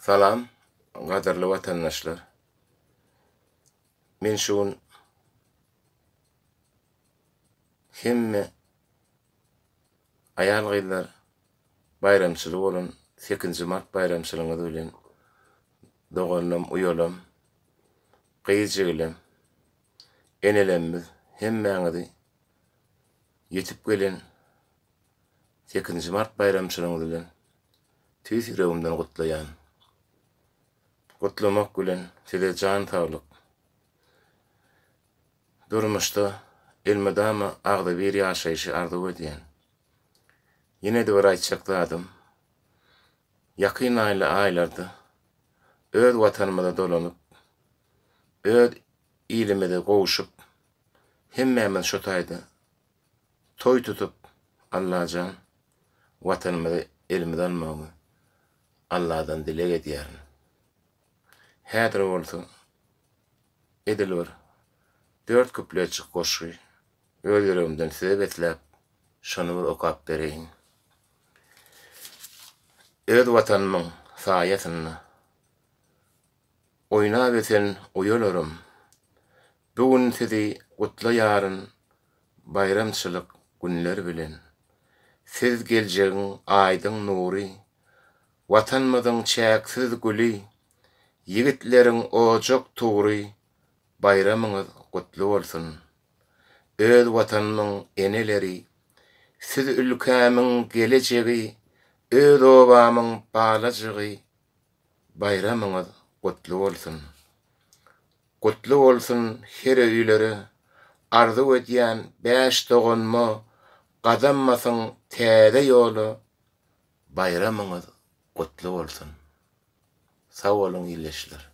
Salam gadyrly watandaşlar. Men şu gün hemme aýal-gyzlar baýramçylygy bolan sekizinji mart baýramçylygyňyz bilen doganlam, uýalam, gyz jigilem, enelemmiz hemmäňizi ýetip gelen sekizinji mart baýramçylygyňyz bilen tüýs ýüregimden gutlaýan. Gutlamak bilen size jan saglyk, durmuşda elmydama agzybir ýaşaýşy arzuw edýän. Ýene-de bir aýtjak zadym, ýakyn aýly aýlarda öz Watanymyza dolanyp, öz ilimize gowşup, hemmämiz şo taýda toý tutup, Allajan Watanymyzy elimize almagyny Alladan dileg edýärin. Häzir bolsa edil bir dört küpletjik goşgy öz ýüregimden size besläp, şony bir okap bereýin. Öz Watanymyň saýasynda oýnap ösen uýalarym, bu gün sizi gutlaýaryn baýramçylyk günler bilen. Siz geljegiň aýdyň nury, Watanymyzyň çäksiz güli, Ýigitleriň ojak tugry, Baýramyňyz gutly bolsun! Öz Watanymyň eneleri, Siz ülkämiň gelejegi, Öz obamyň balajygy, Baýramyňyz gutly bolsun! Gutly bolsun her öýlere, Arzuw edýän bäş doganma, Gadam basyň täze ýola, Baýramyňyz gutly bolsun! Sag boluň ildeşler!